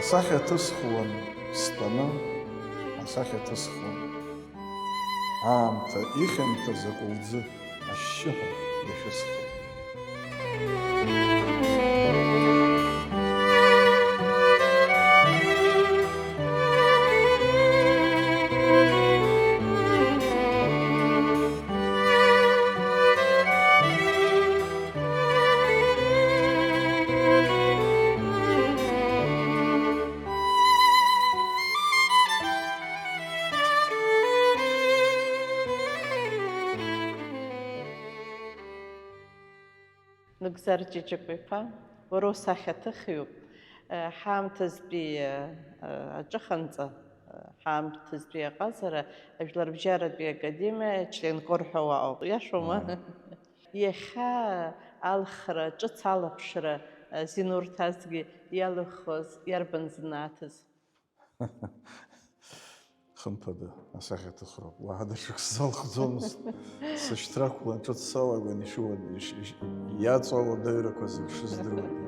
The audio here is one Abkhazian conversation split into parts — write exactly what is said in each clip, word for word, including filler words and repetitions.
Асахьа ҭысхуан стәаны, асахьа ҭысхуан. Аамҭа ихьанҭаз акәылӡы ашьшьыҳәа иашәысхит. Нугзар Ҷыҷыкәа-иԥа, уара усахьаҭыхҩуп. Ҳаамҭазтәи аҿыханҵа, ҳаамҭазтәи аҟазара Жәларбжьаратәи академиа членқәа рҳәауа ауп, иашоума? Мм. Иахьа алхра, ҿыц алаԥшра азин урҭ азгьы иалыххоз иарбан занааҭыз? Хымԥада, асахьаҭыхроуп. Уаҳа даҽак сзалхӡомызт. Сышьҭра ақәлан ҿыц салагон, ишуа-, иш-, иш-, иаҵоу ауадаҩрақәа зегь шыздыруагьы.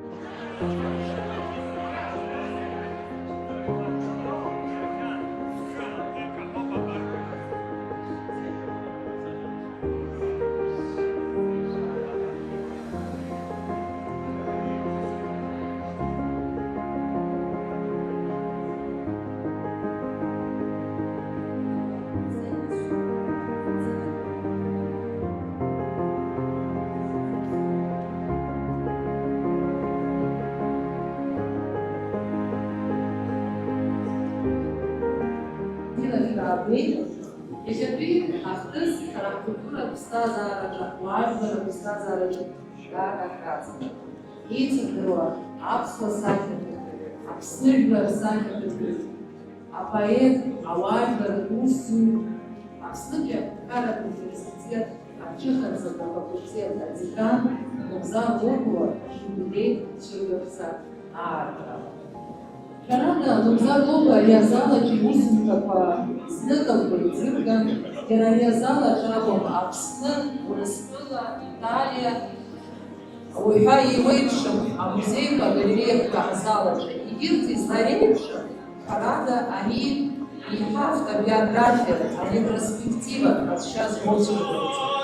Дина Шәаабеи, иахьатәи ахҭыс ҳара ҳкультуратә ԥсҭазаараҿы, ҳуаажәларратә ԥсҭазаараҿы даара акраҵанакуеит. Еицырдыруа аԥсуа сахьаҭыхҩы, Аԥсны жәлар рсахьаҭыхҩы, апоет, ауаажәларратә усзуҩ, Аԥснытәи аҳәынҭқарратә университет аҿыханҵатә афакультет адекан Нугзар Логуа ииубилеи цәыргақәҵа аартра. Ҳәарада, Нугзар Логуа ари азал аҿы иусумҭақәа знык акәгәы еизырган, иара ари азал аҿы акәым, Аԥсны, Урыстәыла, Италиа, уҳәа еиуеиԥшым амузеиқәа, агалереиақәа азал аҿы. Егьырҭ излареиԥшым, ҳәарада, ари еиҳа автобиографиатә, аретроспективатә ҟазшьа змоу цәыргақәҵоуп.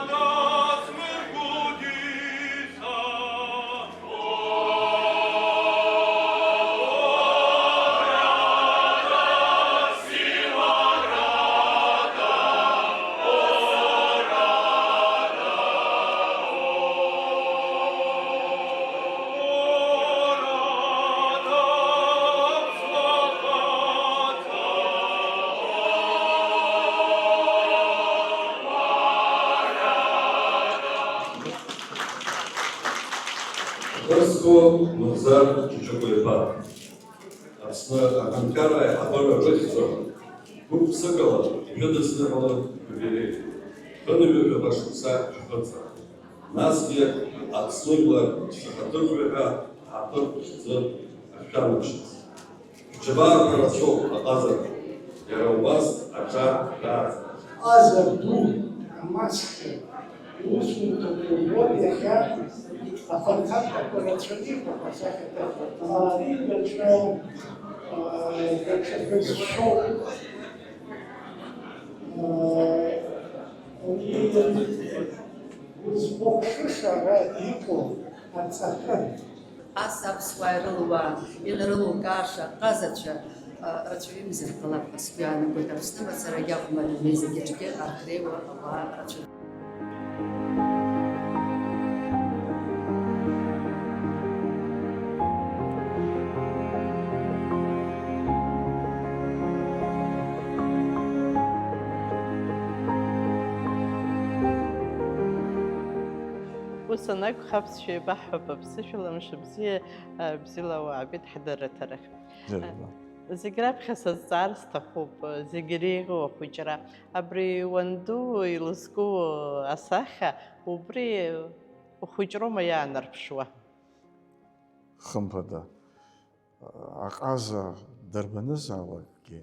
Дырсхуа Нугзар Ҷыҷыкәа-иԥа, Аԥсны аҳәынҭқарра аиҳабыра рыхьӡала, гәык-ԥсыкала ишәыдысныҳәалоит иубилеи, шәынҩажәаба шықәса шәхыҵра. Насгьы Аԥсны жәлар рсахьаҭыхҩы ҳәа ҳаҭыр хьӡы ахьшәамыршаз. Шәџьабаақәа рацәоуп аҟазара, иара убас аҿар дааӡара. Ҟаза ду, амаҷ, усумҭақәа убоит иахьа афырхаҵақәа рацәаны иҟоуп асахьаҭыхра. Ари даҽа, аа, даҽа дазшоуп. Узхәаԥшыша ара иҟоу аҵакы. Ас аԥсуаа ирылуа, инарылукааша ҟазацәа, а, рацәаҩымзар ҟалап ҳәа сгәы иаанагоит. Аԥсны мацарагьы акәым, адунеи зегьы аҿгьы арҭ реиуа ауаа рацәаҩуп. Ус анакәха, аԥсшәа еибаҳҳәап, аԥсышәала мшыбзиа, а, бзиала уаабеит ҳдырраҭарахь. Џьарба. Зегь раԥхьа сазҵаар сҭахуп, зегь иреиӷьу ахәыҷра. Абри уанду илызку асахьа, убри ухәыҷроума иаанарԥшуа? Хымԥада, аҟаза дарбанызаалакгьы,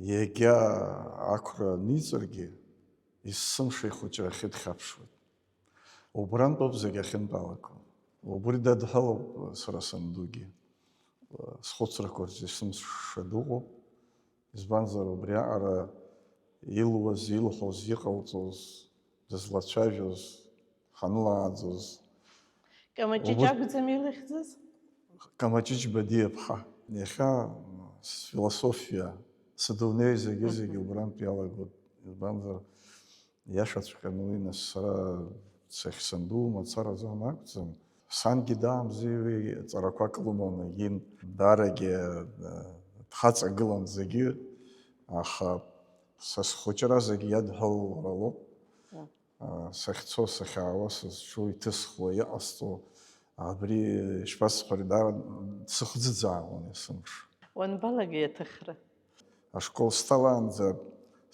иагьа ақәра ниҵаргьы, есымша ихәыҷра ахьыдхьаԥшуеит. Убрантәоуп зегь ахьынтәалаку. Убри дадҳәалоуп сара сандугьы. схәыцрақәа рзы есымша дыҟоуп. Избанзар, убриаҟара илуаз, илҳәоз, иҟалҵоз, дызлацәажәоз, ҳанлааӡоз. Камаҷыҷ Убырҭ- акәӡами илыхьӡыз? Камаҷыҷ Бадиаԥҳа. Иахьа сфилософиа, сыдунеи зегьы-зегьы Мгм. Убрантә иалагоит. Избанзар, иашаҵәҟьаны уи, нас, сара сахь санду мацара азы анакәӡам. Сангьы даамзи, уи ҵарақәак лыманы, егьин, даарагьы, э, дҳаҵагылан зегьы, аха са схәыҷра зегьы иадҳәалалоуп. Мм. А, сахьцо, сахьаауа, сызҿу, иҭысхуа, иҟасҵо, абри, ишԥасҳәари, даара сыхӡыӡаауан есымш. Уанбалагеи аҭыхра? Ашкол сҭалаанӡа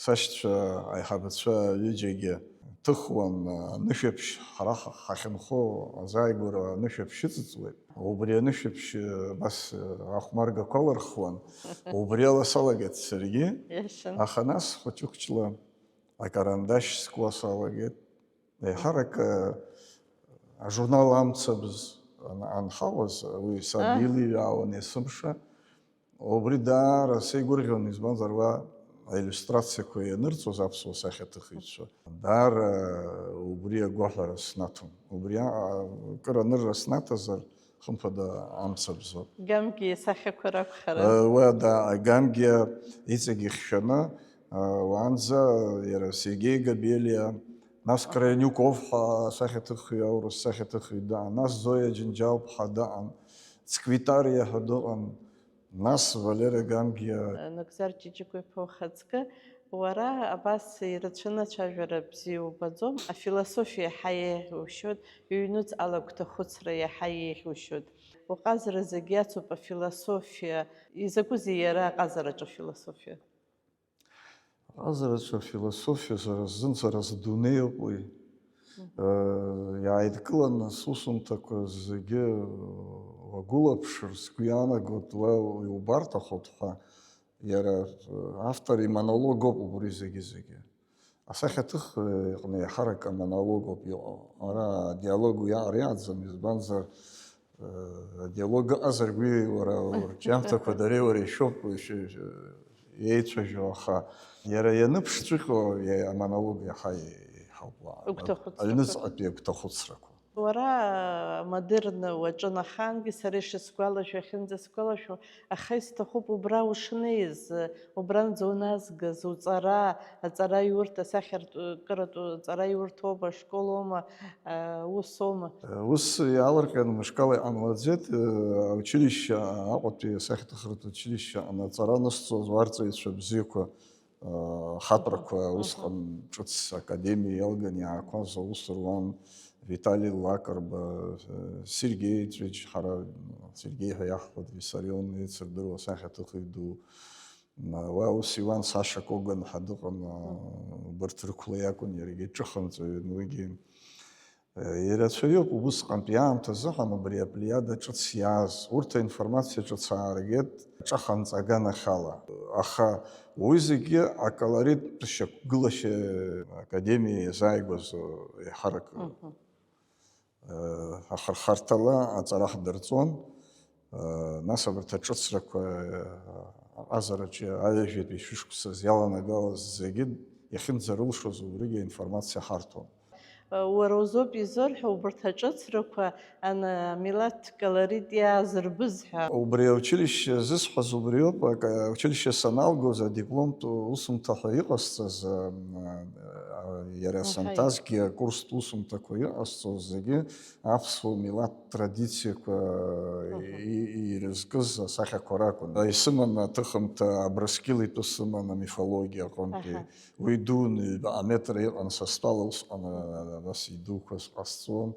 сашьцәа аиҳабацәа ҩыџьагьы ҭыхуан, анышәаԥшь, ҳара ҳа-, ҳахьынхо азааигәара анышәаԥшь ыҵыҵуеит. Убри анышәаԥшь, абас, ахәмаргақәа алырхуан. Убриала салагеит саргьы. Иашан. Аха нас хәыҷы-хәыҷла акарандашь скуа салагеит. Еиҳарак, э, ажурнал Амцабз ан-, анҳауаз, уи саб Аҳ. илиҩаауан есымша. Убри даара сеигәырӷьон, избанзар, уа аиллиустрациақәа ианырҵоз аԥсуа сахьаҭыхҩцәа. Даара, э, убри агәаҳәара снаҭон. Убри а-, а-, акыр анырра снаҭазар, хымԥада, Амцабзоуп. Гамгиа исахьақәа ракәхарын. Э, уа, да, Гамгиа иҵегь ихьшәаны, э, уаанӡа иара Сергеи Габелиа, нас Крайнюков ҳәа асахьаҭыхҩы, аурыс сахьаҭыхҩы даан, нас Зоиа Џьынџьал-ԥҳа даан, Цквитариа ҳәа дыҟан, нас Валера Гамгиа. Нугзар Ҷиҷыкәа-иԥа, ухаҵкы, уара абас ирацәаны ацәажәара бзиа убаӡом, афилософиа иаҳа еиӷьушьоит, иҩнуҵҟала агәҭахәыцра иаҳа еиӷьушьоит. Уҟазара зегь иацуп афилософиа. Изакәызеи иара аҟазараҿы афилософиа? Аҟазараҿы афилософиа сара сзын, сара сдунеи ауп уи. Мгм. Э, иааидкыланы сусумҭақәа зегьы уагәылаԥшыр, сгәы иаанагоит, уа иубарҭахоит ҳәа. Иара, э, автор имонолог ауп убри зегьы-зегьы. Асахьаҭых, э, иҟны еиҳарак амонолог ауп иҟоу. Ара адиалог уиаҟар иаӡам, избанзар, э, адиалог ыҟазаргьы уара урҿиамҭақәа дареи уареи шәоуп, ишәы-, шәы-, еицәажәо, аха иара ианыԥшҵәҟьо, иа-, амонолог иаҳа еиҳауп уа-, Агәҭахәыцрақәа. Аҩныҵҟатәи агәҭахәыцрақәа. Уара модерн уаҿын ахаангьы, сара ишысгәалашәо, иахьынӡасгәалашәо, аха исҭахуп убра ушнеиз, убранӡа уназгаз, уҵара, аҵараиурҭа, асахьаркыратә ҵараиурҭоума, ашколоума, аусоума? Ус иаалырҟьаны мышкала иҟамлаӡеит, аучилишьче Аҟәатәи асахьаҭыхратә училишьче аҟны аҵара анысҵоз, уарҵаҩцәа бзиақәа, хаҵәрақәа, Мгм. усҟан ҿыц академиа иалган иаақәаз аус руан Витали Лакрба, Сергеи Ҵәыџь, ҳара Сергеи ҳәа иаҳҳәоит, Виссарион еицырдыруа асахьаҭыхҩы ду. Уа ус иуан, Саша Коган ҳәа дыҟан, Мгм. убарҭ рықәла иакәын иаргьы иҿыханҵәаҩын уигьы. Ирацәаҩуп убысҟантәи аамҭа азыҳәан убри аплеиада ҿыц иааз, урҭ аинформациа ҿыц ааргеит ҿаханҵа аганахьала. Аха уи зегьы аколориттә шьақәгылашьа академиа иазааигәаз еиҳарак, Мгм. ахырхарҭала аҵара ҳдырҵон. Нас абарҭ аҿыцрақәа аҟазараҿы аҩажәатәи шәышықәсаз иаланагалаз зегьы иахьынӡарылшоз убригьы аинформациа ҳарҭон. Уара узоуп изырҳәо убарҭ аҿыцрақәа ан-, амилаҭ колорит иаазырбыз ҳәа. Убри аучилишьче зысҳәаз убриоуп, ак-, аучилишьче саналгоз адипломтә усумҭа ҳәа иҟасҵаз, ам, а, иара Аҳаи. санҭазгьы акурстә усумҭақәа иҟасҵоз зегьы аԥсуа милаҭ традициақәа Мгм. и-, ирызкыз асахьақәа ракәын. Исыман аҭыхымҭа, Абрыскьыл итәы сыман амифологиа аҟынтәи. Аҳа. Уи дуун, ҩбаҟа метра иҟан, са стәала усҟан, а, абас идуқәаз ҟасҵон.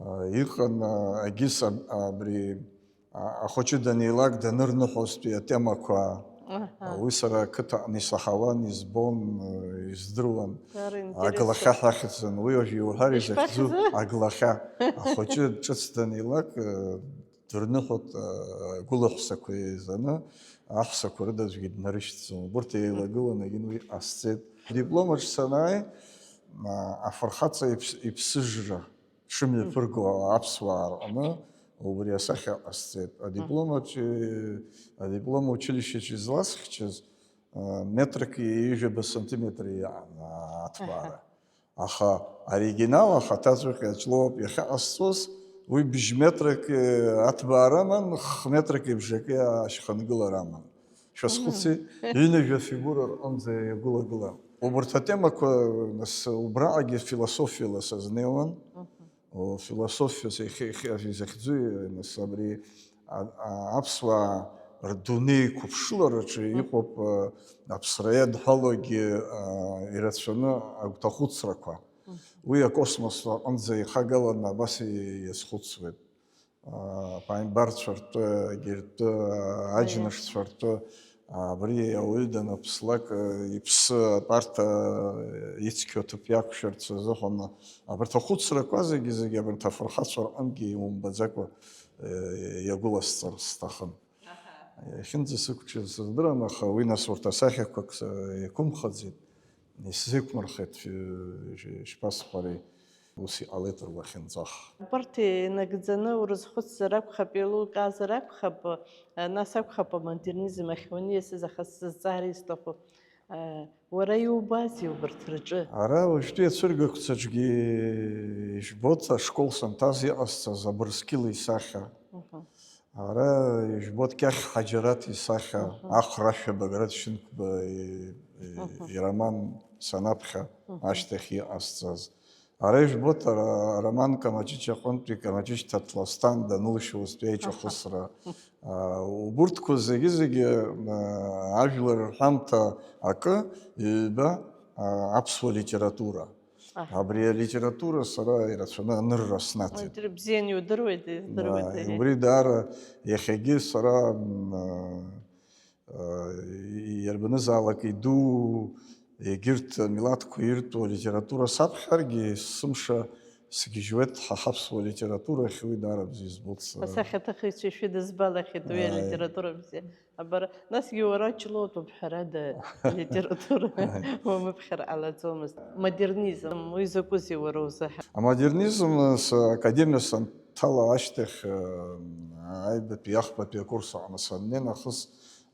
А, иҟан, а, агьыс аб-, абри, а, ахәыҷы данеилак данырныҳәозтәи атемақәа. Аҳа. Уи сара ақыҭаҟны исаҳауан, избон, а, издыруан. Даара интересуп. Аглахьа ҳәа ахьӡын. Уи уажә иуҳәар изахьӡу Ишԥахьӡу? Аглахьа. Ахәыҷы ҿыц данилак, а, дырныҳәоит, а, агәылаҳәсақәа еизаны, аҳәсақәа рыда аӡәгьы днарышьҭӡом. Убырҭ еилагыланы егьин уи ҟасҵеит. Дипломаҿ санааи, а, афырхаҵа иԥс-, иԥсыжра шымҩаԥырго аԥсуаа рҟны, Убри асахьа ҟасҵеит. Адиплом аҿы, адиплом училищеҿы изласхьчаз, а, метрак ҩажәаба сантиметр иаан, а, аҭбаара. Аҳа. Аха оригинал ахаҭаҵәҟьа аҿлоуп иахьаҟасҵоз, уи бжь метрак, э, аҭбаара аман, хх метрак ибжакы ашьхангылара аман. Шәазхәыци, ҩынҩажәа фигура рҟынӡа иагәылагылан. Убарҭ атемақәа, нас, убраҟагьы философиала сазнеиуан. Мгм. О, философиа сахьи-, хьи-, изахьӡуи, нас, абри а-, а-, аԥсуаа рдунеи қәыԥшылараҿы Мгм. иҟоуп, а, аԥсра иадҳәалоугьы, а, ирацәаны агәҭахәыцрақәа. Мгм. Уи акосмос аҟынӡа ихагаланы абас и-, иазхәыцуеит. А, аԥааимбарцәа ртәы, егьырҭ-, а, Аиашазы. Аџьнышцәа ртәы, а, абри ауаҩы данаԥслак, а, иԥсы атәарҭа, а, ицқьоу аҭыԥ иақәшәарц азыҳәан, абарҭ ахәыцрақәа зегьы-зегьы абарҭ афырхацәа рҟынгьы иумбаӡакәа, а, иагәыласҵар сҭахын. Аҳа. Иахьынӡасықәҿиаз сыздырам, аха уи нас урҭ асахьақәак са-, иақәымхаӡеит, исзеиқәмырхеит, шәи-, шәи-, шԥасҳәари, ус иҟалеит рлахьынҵах. Убарҭ инагӡаны урызхәыцзар акәхап, еилукаазар акәхап, нас акәхап амодернизм ахь уаниасыз, аха сзызҵаара исҭаху, уара иубазеи убарҭ рҿы? Ара уажәтәи ацәыргақәҵаҿгьы ижәбоит, ашкол санҭаз иҟасҵаз Абрыскьыл исахьа. Мгм. Ара ижәбоит Кьахь Ҳаџьараҭ исахьа, Мгм. Ахра ашәа Баграт Шьынқәба и-, и-, Мгм. Ироман санаԥхьа Мгм. Ашьҭахь иҟасҵаз. Ара ижәбоит ара-, ароман Камаҷыҷ аҟынтәи Камаҷыҷ Ҭаҭласҭан данылшьуазтәи аиҿахысра. Аҳа. А, убырҭқәа зегьы-зегьы, а, ажәлар рҳәамҭа акы, ҩба, а, аԥсуа литература. Аҳ. Абри алитература сара ирацәаны анырра снаҭеит. Уи бзианы иудыруеит, издыруеит, Да, еиҳа. Убри даара иахьагьы сара, м, а, а, иарбанызаалак иду, егьырҭ амилаҭқәа иртәу алитература саԥхьаргьы, сымша сгьежьуеит ҳа ҳаԥсуа литературахь, уи даара бзиа збоит сара. Асахьаҭыхыҩцәа шәыдызбалахьеит уи Ааи. Алитература бзиа. Абар, насгьы уара ҷлоутәуп, ҳәарада, алитература уамыԥхьар ҟалаӡомызт. Модернизм, уи закәызеи уара узыҳәа? Амодернизм, с-, академиа санҭала ашьҭахь, э, аҩбатәи, ахԥатәи акурс аҟны саннеи нахыс,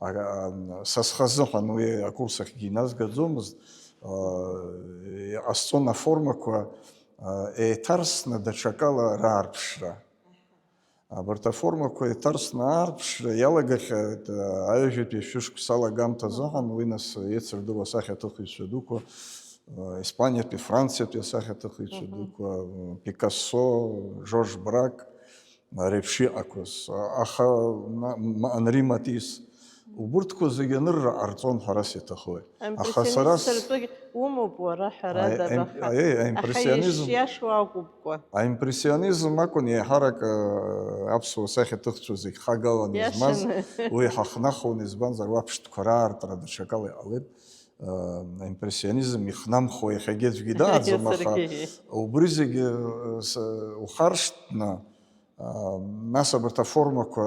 а, а, са схазыҳәан уи акурс ахьгьы иназгаӡомызт, а, иҟасҵон аформақәа, а, еиҭарсны даҽакала раарԥшра. Абарҭ аформақәа еиҭарсны аарԥшра иалагахьеит, а, аҩажәатәи ашәышықәса алагамҭазы Мгм. Аҟан, уи нас еицырдыруа асахьаҭыхыҩцәа дуқәа, а, Испаниатәи, Франциатәи асахьаҭыхыҩцәа Мгм. Дуқәа, а, Пикассо, Жорж Брак, а, реиԥш иҟақәаз. А, аха ма-, ма-, Анри Матис, убырҭқәа зегьы анырра ҟарҵон ҳәарас иаҭахуеит. Аха сара с- Аимпрессионистцәа ртәы умоуп уара, ҳәарада, Аи-, аим-, баха. Аи-, аха аимпрессионизм. Ишиашоу акәымкәа. Аимпрессионизм акәын еиҳарак, э, аԥсуа сахьаҭыхцәа зегь хагаланы измаз, Иашаны. Уи ҳахнахон, избанзар, уа ԥштәқәа раартра даҽакала иҟалеит. Э, аимпрессионизм ихнамхуа иахьагьы аӡәгьы дааӡом, аха Саргьы. Убри зегьы, э, с-, ухаршҭны, а, нас абарҭ аформақәа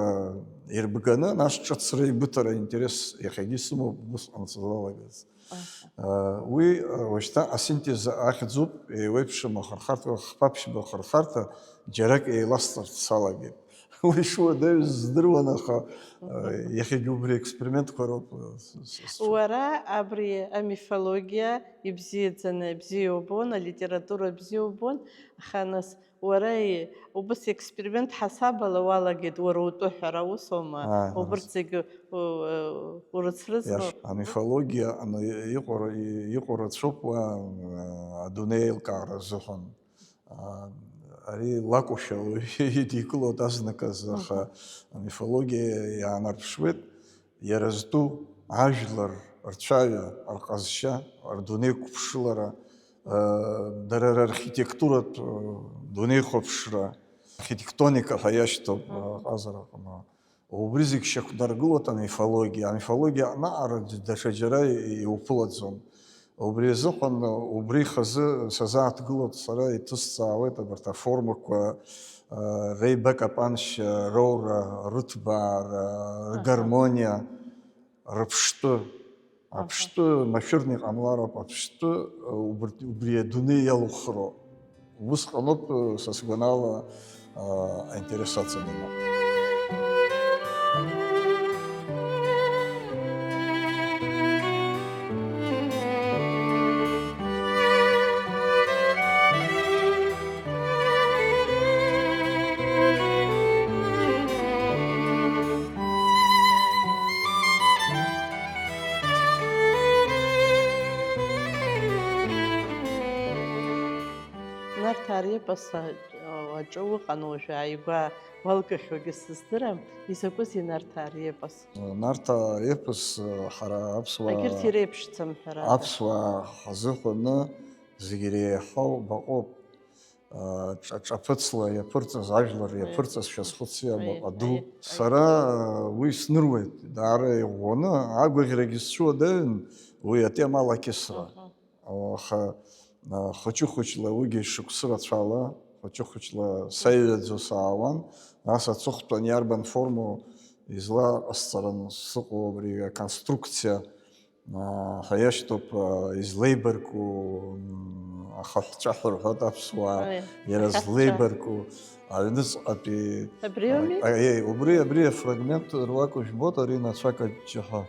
ирбганы, нас ҿыцра ибыҭара интерес иахьагьы исымоуп, усҟан сзалагаз. Аҳа. А, уи, а, уажәшьҭа асинтез ахьӡуп, еиуеиԥшым ахырхарҭа, хԥа-ԥшьба ахырхарҭа џьарак еиласҵарц салагеит. Уи шуадаҩыз здыруан, аха, а, Мгм. Иахьагьы убри аекспериментқәа роуп, а, с-, с-, с-, Уара абри амифологиа ибзиаӡаны, бзиа убон, алитература бзиа убон, аха нас Уара и-, убас експеримент ҳасабала уалагеит, уара утәы ҳәара усоума? Ааи, убырҭ ҳарас. Зегьы у-, у-, урыцрыҵроуп. Иаша, амифологиа аҟны иҟоу ра-, иҟоу рацәоуп уа, а, адунеи аилкаара азыҳәан. А, ари лакәушәа уаҩы идикылоит азныказы, аха Мгм. Амифологиа иаанарԥшуеит. Иара зтәу ажәлар рцәаҩа, рҟазшьа, рдунеиқәыԥшылара, э, дара рархитектуратә, э, дунеихәаԥшра, архитектоника ҳәа иашьҭоуп, Мгм. Э, ҟазара аҟны. Убри зегь шьақәдыргылоит амифологиа. Амифологиа аҟны ара даҽаџьара и-, иуԥылаӡом. Убри азыҳәан, убри хазы сазааҭгылоит, сара иҭысҵаауеит абарҭ аформақәа, э, реибакапаншьа, роура, рыҭбаара, Аҳа. Ргармониа, рыԥштәы. Аҳа. Аԥштәы машәырны иҟамлароуп, аԥштәы, э, убырҭ-, убри адунеи иалухроуп. Усҟаноуп, э, са сгәанала, аинтерес аҵанакуа. Нарҭаа репос аҿы уҟан уажәы, ааигәа уалгахьоугьы сыздырам, изакәызеи Нарҭаа репос? Нарҭаа репос, ҳара аԥсуаа, егьырҭ иреиԥшӡам ҳәа рада. Аԥсуаа ҳазыҳәаны зегь иреиҳау баҟоуп. Ҿа-, ҿаԥыцла иаԥырҵаз, ажәлар иаԥырҵазшәа схәыци, абаҟа ду. Сара уи сныруеит, даара иӷәӷәаны, агәаӷьрагьы сцәыуадаҩын уи атема алакьысра. Аха, а, хәыҷы-хәыҷла уигьы шықәсы рацәала, хәыҷы-хәыҷла саҩаӡо саауан, нас аҵыхәтәан иарбан форму излаҟасҵаран сыҟоу абри аконструкциа, а, ҳәа иашьҭоуп, а, излеибарку, м, ахаҳәҵәаҳәа рҳәоит аԥсуаа, иара злеибарку аҩныҵҟатәи, абри ауми? А, е, убри, абри афрагмент руак ужәбоит, ари нацәак аҷҷаҳәа,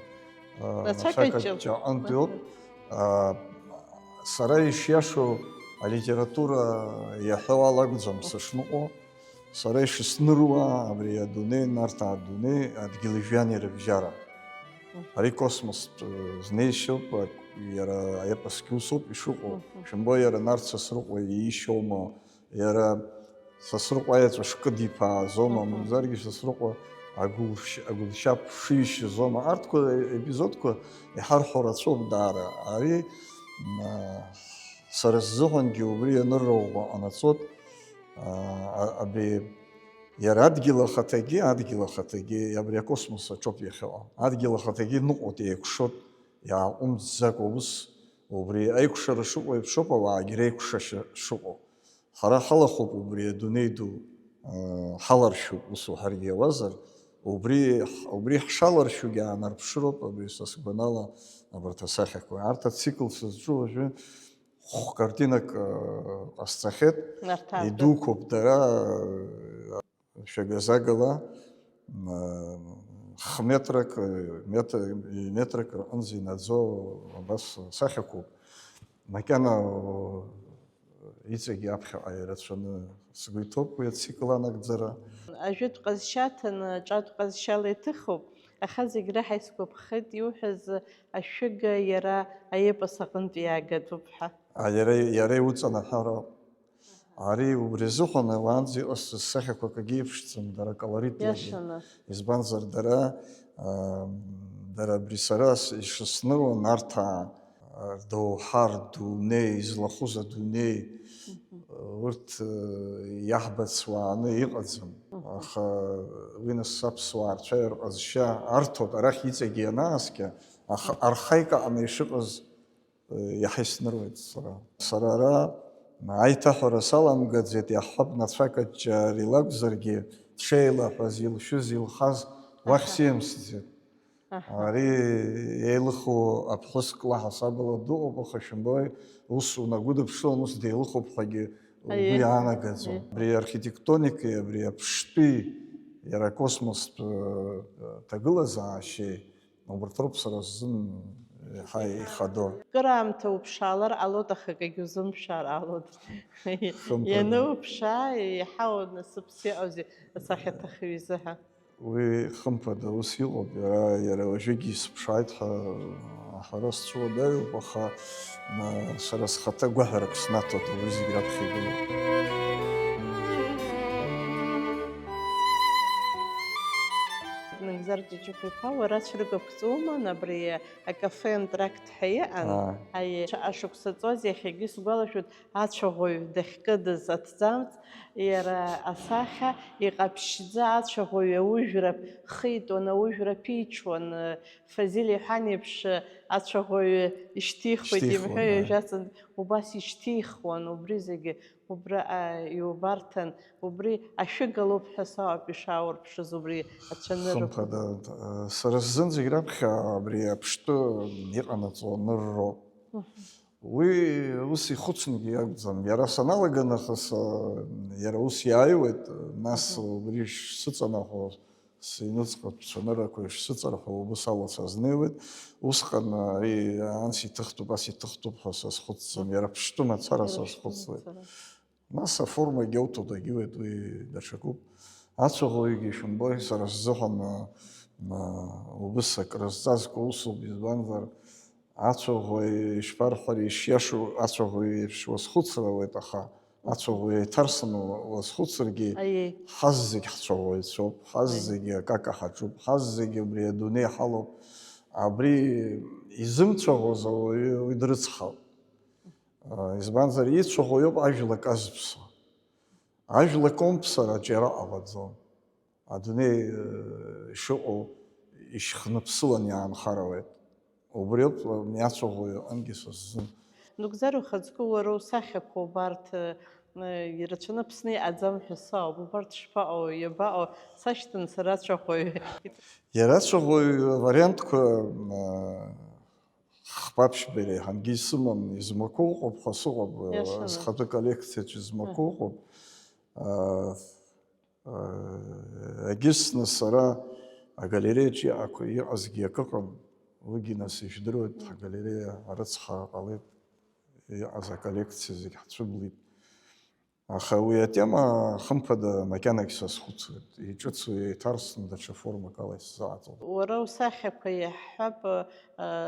а, нацәак аҷҷа аҟынтәи ауп. Мгм. А, сара ишиашоу алитература иаҳәо ала акәӡам сышныҟәо. Сара ишысныруа абри адунеи, Нарҭаа адунеи, адгьыли жәҩани рыбжьара. Мгм. Ари космостә, э, знеишьоуп, а, иара аепосгьы усоуп ишыҟоу. Мгм. Шәымбои, иара Нарҭ Сасрыҟәа иишьоума, иара Сасрыҟәа аеҵәа шкыдиԥаазома, мамзаргьы Сасрыҟәа агәылшь-, агәылшьап шишьызома. Арҭқәа, епизодқәа иҳарҳәо рацәоуп даара. Ари, м, а, сара сзыҳәангьы убри анырра ӷәӷәа ҟанаҵоит. А, а, абри иара адгьыл ахаҭагьы, адгьыл ахаҭагьы абри акосмос аҿоуп иахьыҟоу. Адгьыл ахаҭагьы ныҟәоит, еикәшоит, иааҟәымҵӡакәа ус, убри аикәшара шыҟоу еиԥшоуп ауаагьы реикәшашьа шыҟоу. Ҳара ҳалахәуп убри адунеи ду, а, ҳаларшәуп, ус уҳәаргьы иауазар, убри, убри ҳшаларшәугьы аанарԥшыроуп, абри са сгәанала абарҭ асахьақәа. Арҭ ацикл сызҿу уажәы хә-картинак, а, ҟасҵахьеит. Нарҭаа ртәы. Идуқәоуп дара, а, шәагазагала, м, хметрак, метр, метрак рҟынӡа инаӡо абас сахьақәоуп. Макьана иҵегьы аԥхьаҟа ирацәаны сгәы иҭоуп уи ацикл анагӡара. Ажәытә ҟазшьа аҭаны, аҿатә ҟазшьала иҭыхуп, аха зегь реиҳа исгәаԥхеит иуҳәаз ашәыга иара аепос аҟынтә иаагатәуп ҳәа. А, иара, иара иуҵанаҳәароуп. Ари убри азыҳәан уаанӡа иҟасҵаз сахьақәа акгьы еиԥшӡам, дара колоритлагьы. Иашаны. Избанзар, дара, аа, дара абри сара с-, ишысныруа Нарҭаа, рдоуҳа, рдунеи, излахәыз адунеи, мгм, урҭ, э, иаҳбац уааны иҟаӡам. Мгм. Аха уи нас аԥсуаа рцәа рҟазшьа арҭоит, арахь иҵегьы ианааскьа, аха архаик аҟны ишыҟаз иаҳа исныруеит сара. Сара ара аиҭаҳәара саламгаӡеит, иаҳҳәап, нацәак аҷҷаара илакәзаргьы, дшеилаҳәаз, илшәыз, илхаз уахь, аҳа, сиамсӡеит. Аҳа. Ари еилыху аԥҳәыс кла ҳасабала дыҟоуп, аха шәымбои, ус унагәыдыԥшылан, ус деилыхуп ҳәагьы угәы, аиеи, иаанагаӡом. Аиеи. Абри архитектоникеи, абри аԥштәи, иара акосмостә, э, ҭагылазаашьеи, убарҭ роуп сара сзын еиҳа ихадоу. Кыраамҭа уԥшаалар ҟалоит, аха акгьы узымԥшаар ҟалоит. Хымԥада. Иануԥшаа, еиҳау насыԥс иҟоузеи асахьаҭыхҩы изыҳәа? Уи хымԥада ус иҟоуп, иара, иара уажәыгьы исыԥшааит ҳәа аҳәара сцәыуадаҩуп, аха, м, сара схаҭа гәаҳәарак снаҭоит, абри зегь раԥхьа игылоуп. Нагзар Ҷыҷыхә-иԥа, уара цәыргақәҵа уман, абри акафе Антракт ҳәа иҟан. Аа. Аиеи, ашықәса ҵуаз, иахьагьы сгәалашәоит, ацәаӷәаҩ дахькыдыз аҭӡамц, иара асахьа иҟаԥшьӡа ацәаӷәаҩ аужәра хитуан, аужәра ԥиҽуан, Фазиль иҳәан еиԥш, ацәаӷәаҩ ишьҭихуеит, шьҭихуан, имҳәеи, аиеи, ҩажәаҵан, убас ишьҭихуан, убри зегьы. Убра, а, иубарҭан, убри ашәыга лоуп ҳәа сауп ишааурԥшыз, убри ацәанырра. Хымԥада, а, сара сзын зегь раԥхьа абри аԥштәы иҟанаҵо анырроуп. Мгм. Уи ус ихәыцынгьы иакәӡам. Иара саналага нахыс, а, иара ус иааиуеит, нас Мгм. убри шсыҵанахәо, сыҩныҵҟа цәаныррақәа ишсыҵарҳәо убыс ала сазнеиуеит. Усҟан ари анс иҭыхтәуп, ас иҭыхтәуп ҳәа сазхәыцӡом, иара ԥштәы мацара Иара ԥштәы сазхәыцуеит. мацара. Нас аформагьы ауҭо дагьуеит, уи даҽакуп. Ацәаӷәаҩгьы ишәымбои, сара сзыҳәан, а, а, убыс акрызҵазкуа усуп, избанзар, ацәаӷәаҩ ишԥарҳәари, ишиашоу ацәаӷәаҩ еиԥш уазхәыцыр ауеит, аха ацәаӷәаҩ еиҭарсны уа-, уазхәыцыргьы, Аиеи. ҳаззегь ҳцәаӷәаҩцәоуп, ҳаззегьы акака ҳаҿуп, ҳаззегьы убри адунеи ҳалоуп. Абри изымцәаӷәоз ауаҩы уи дрыцҳауп. Избанзар, ицәаӷәаҩуп ажәлак азԥсуа. Ажәлак умԥсараҿ иара ҟалаӡом. Адунеи, э, ишыҟоу ишьхныԥсылан иаанхар ауеит. Убри ауп, э, иацәаӷәаҩу аҟынгьы са сзын. Нугзар, ухаҵкы уара усахьақәа убарҭ, э, ирацәаны Аԥсны иҟаӡам ҳәа сауп. Убарҭ шԥаҟоу, иабаҟоу? Сашьҭан сара ацәаӷәаҩ. Иара ацәаӷәаҩ авариантқәа, э, хԥа-ԥшьба иреиҳангьы исыман, измақәоу ыҟоуп, ҳәа сыҟоуп, Иашаны. Схатәы коллекциаҿ измақәоу Аҳа. ыҟоуп. А, а, егьырҭ нас сара агалереиаҿ иҟақәа-, иҟазгьы акы ыҟан, уигьы нас ижәдыруеит, Мм. агалереиа арыцҳара ҟалеит, иҟаз аколлекциа зегь ҳцәыблит. Аха уи атема, хымԥада, макьанагь сазхәыцуеит, иҿыцу еиҭарсны даҽа формак ала исзааӡом. Уара усахьақәа иаҳҳәап, а,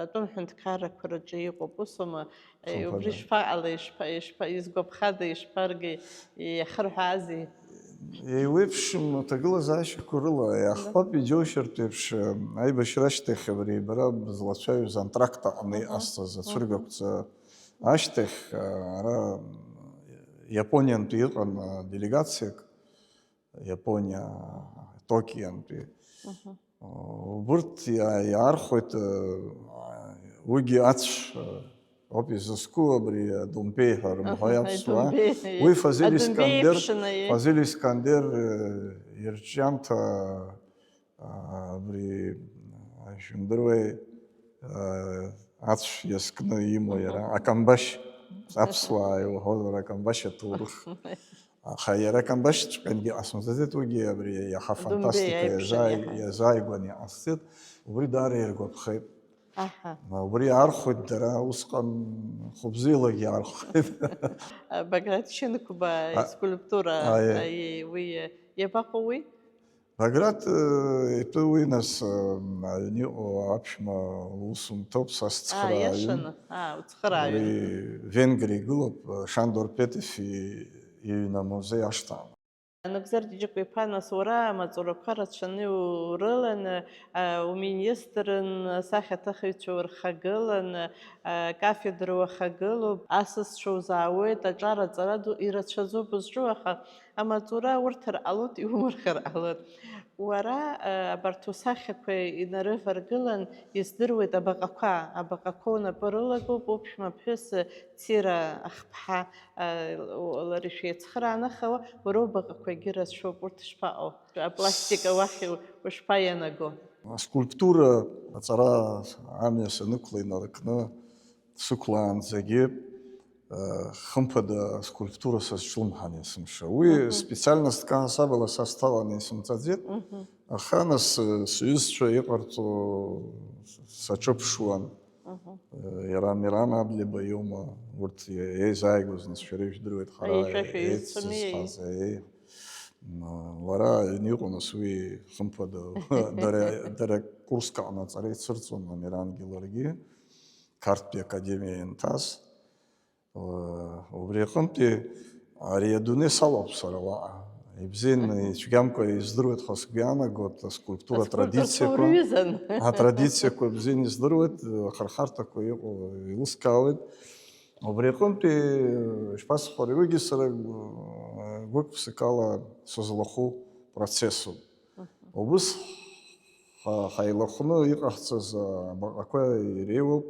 атәым ҳәынҭқаррақәа рҿы иҟоуп, усоума? Хымԥада. Убри шԥаҟалеи, ишԥа-, ишԥа-, изгәаԥхада, ишԥаргеи, иахырҳәаазеи? Еиуеиԥшым аҭагылазаашьақәа рыла, иаҳҳәап, иџьоушьартә еиԥш, аибашьра ашьҭахь абри бара бызлацәажәоз антракт аҟны Аҳа. иҟасҵаз Аҳа. ацәыргақәҵа ашьҭахь, ара Иапониантәи иҟан делегациак, Иапониа, Токиантәи. Мгм. Убырҭ иа-, иаархәеит, уигьы ацә, ауп изызку абри адумбеи ҳәа рымҳәои Аҳа, аԥсуаа. Адумбеи, Уи Фазиль Адумбеи Искандер, еиԥшын, аиеи. Фазиль Искандер, ирҿиамҭа, а, абри, а, шәымдыруеи, а, ацә иазкны имоу иара, Аҳа. акамбашь, аԥсуаа иуҳәозар, акамбашь аҭоурых. Аха иара акамбашьҵәҟьангьы ҟасымҵаӡеит, уигьы абри иаҳа Адумбеи фантастика аиԥш иазааи-, иаҳа. иазааигәаны иҟасҵеит, убри даара иргәаԥхеит. Аҳа. Убри иаархәеит дара, усҟан хәыбзиалагьы иаархәеит. Баграт Шьынқәба А, искульптура, аиеи. аиеи, уи иабаҟоу уи? Баграт, э, итәы уи нас, э, аҩны иҟоу аԥшәма лусумҭоуп, са А, сцхырааҩын. иашаны. А, уцхырааҩын. Уи Венгриа игылоуп, э, Шандор Петефи иҩны амузеи ашҭа. Нугзар Џьыкәа-иԥа, нас уара амаҵурақәа рацәаны урыланы, а, уминистрын, асахьаҭыхыҩцәа урхагыланы, а, кафедра уахагылоуп, асасцәа узаауеит, аҿар аҵара ду ирацәаӡоуп узҿу, аха амаҵура урҭар ҟалоит, иумырхар ҟалоит. Уара, а, абарҭ усахьақәа инарываргылан, издыруеит абаҟақәа, абаҟақәа унапы рылагоуп, уԥшәма ԥҳәыс Цира Ахԥҳа, а, лара ишәеицхыраан, аха уара убаҟақәагьы рацәоуп, урҭ шԥаҟоу? Апластика уахь ушԥаианаго? Аскульптура аҵара амҩа санықәла инаркны сықәлаанӡагьы, э, хымԥада аскульптура сазҿлымҳан есымша. Уи Мгм. специальностк ҳасабала са сҭаланы исымҵаӡеит, Мгм. аха нас, э, сҩызцәа иҟарҵо саҿыԥшуан. Мгм. Э, иара Миран Адлеиба иоума, урҭ е-, еизааигәаз, нас шәара ишәдыруеит, ҳара Аиеи, шәа шәа еицызхаз, еиццаны, еи. М, лара аҩны иҟоу, нас уи хымԥада, дара, дара курск аҟны аҵара ицырҵон Амирангьы ларгьы, Қарҭтәи академиа ианҭаз. Э, убри аҟынтәи ари адунеи салоуп сара уаҟа. Ибзианы, Аҳа. ицәгьамкәа издыруеит ҳәа сгәы иаанагоит, аскульптура Аскульптурақәа традициақәа, урҩызан. атрадициақәа бзианы издыруеит, ахырхарҭақәа иҟоу еилыскаауеит. Убри аҟынтәи, шԥасҳәари, уигьы сара гәык-ԥсыкала сызлахәу процессуп. Мгм. Убыс ҳа-, ҳаилахәны иҟаҳҵаз абаҟақәа иреиуоуп,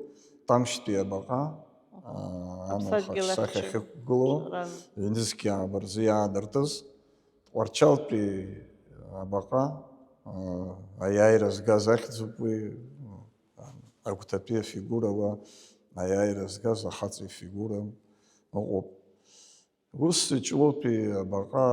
Тамшьтәи абаҟа, Мгм. а, амҩа Аԥсадгьыл хаҿсахьа ахьчаҩ. ахьықәгылоу, Ран. ҩнызқь ааба рзы иаадыртыз, Тҟәарчалтәи абаҟа, а, аиааира згаз ахьӡуп уи, а, агәҭатәи афигура уа аиааира згаз ахаҵа ифигура ыҟоуп. Ус Ҷлоутәи абаҟа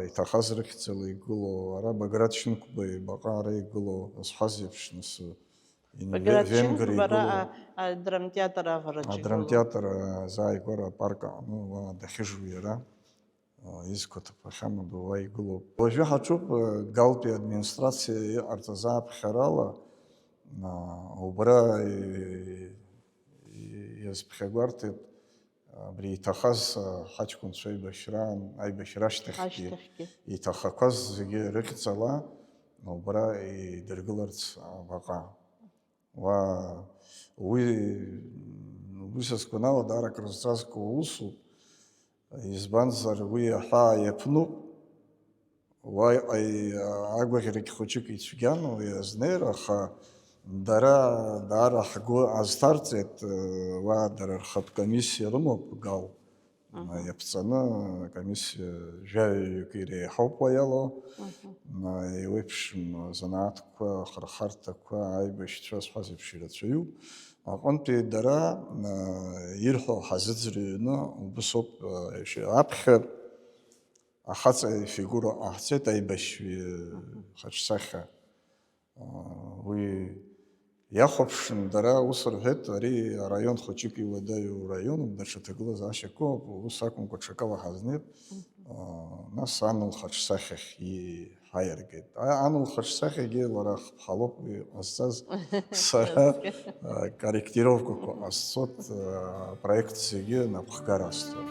иҭахаз рыхьӡала игылоу, ара Баграт Шьынқәба ибаҟа ара игылоу, зҳәаз еиԥш, нас, ин-, Баграт Венгр Шьынқәба ара игылоу, а-, адрамтеатр авараҿы игылоу. Адрамтеатр азааигәара апарк аҟны уа дахьыжу иара, а, изқәа ҭыԥ ахьамадоу уа игылоуп. Уажәы ҳаҿуп, а, Галтәи администрациа иҟарҵаз ааԥхьарала, а, убра и-, и-, иазԥхьагәарҭеит, абри иҭахаз, а, ҳаҷкәынцәа аибашьраан, аибашьра ашьҭахьгьы Ашьҭахьгьы. Иҭахақәаз зегьы рыхьӡала убра идыргыларц абаҟа. Уа, уи, уи са сгәанала даара акрызҵазкуа усуп, избанзар уи аҳәаа иаԥнуп, уаҟа и-, агәаӷьрагь хәыҷык ицәгьан уи азнеира, аха дара даара ҳгәы азҭарҵеит, уа дара рхатә комиссиа рымоуп, Гал. Мгм. Иаԥҵаны акомиссиа жәаҩаҩык иреиҳауп уа иалоу. Мгм. Еиуеиԥшым азанааҭқәа, ахырхарҭақәа, аибашьцәа, сҳәаз еиԥш, ирацәаҩуп. Аҟынтәи дара, ирҳәо ҳазыӡырҩны, убыс ауп, аԥхьа ахаҵа ифигура ҟаҳҵеит аибашьҩы Мгм. хаҿсахьа. Уи иахәаԥшын, дара ус рҳәеит, ари араион хәыҷык иуадаҩу раионуп, даҽа ҭагылазаашьак ыҟоуп, ус акәымкәа, ҽакала ҳазнеип. Мгм. Нас ан лхаҿсахьахь иҳаиаргеит. А-, ан лхаҿсахьагьы лара хԥҳалоуп уи ҟазҵаз, сара, а, корректировкақәа ҟасҵоит, а, апроект зегьы напхгара асҭоит.